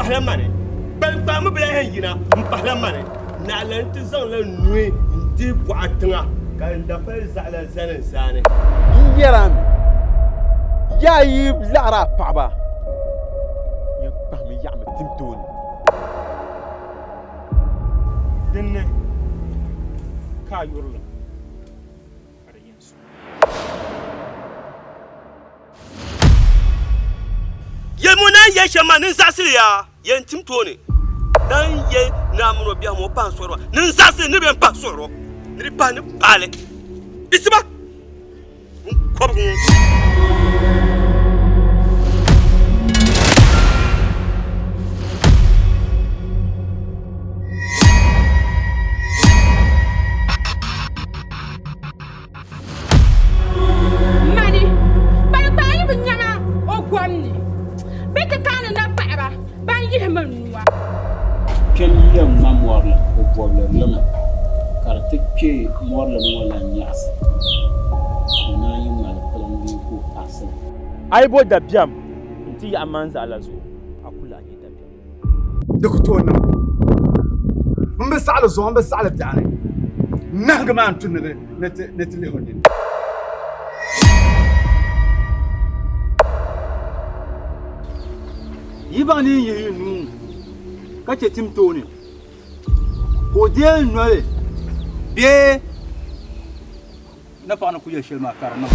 pahila mani. Kpalikpaa mi bi lahi yɛn yina m-pahila mani. Naɣila n ti zaŋla n nuhi n-dihi bɔɣa tiŋa ka n dapali zaɣila zani n zaani. N yɛr a mi, yaa yi laɣiri a paɣiba, yɛn kpahimi yaɣimi tim tooni. Dinni ka a yurilim ka di yɛn su. Yɛlimi o ni a ni yɛli shɛm maa ni n zaɣisi li yaa, yɛn tim tooni. Dan yɛli naa min o biɛhi min o pahi n-suhiri ba ni n zaɣisi li ni bɛ yɛn pahi suhir o ni di pahi ni paali. Isiba biŋkɔbigu ŋɔ. Mani, kpalikpali yi bi nya ma o gom ni, bɛ ti kaani napaɣiba ban yihi ma nua. Kpɛm yi yɛn ŋma mɔrili, o bɔbili limi ka di ti kpe mɔrilim ŋɔ lan nyaɣisi, ka o naan yi ŋma li kpilim bee ka o paɣisi li. A yi bo dabiɛm nti yaɣi man zaɣila zuɣu, a ku lahi nya dabiɛm. Di ku tooi niŋ. M bi saɣili zuɣu, m bi saɣili biɛɣuni. Nahiŋgi maa n-tu ni ti lihi o nini. Yi baŋ ni yi yihi yi nuu ka chɛ tim tooni, ka o deei noli bee napaɣa ni ku yɛli shɛli maa ka di niŋ.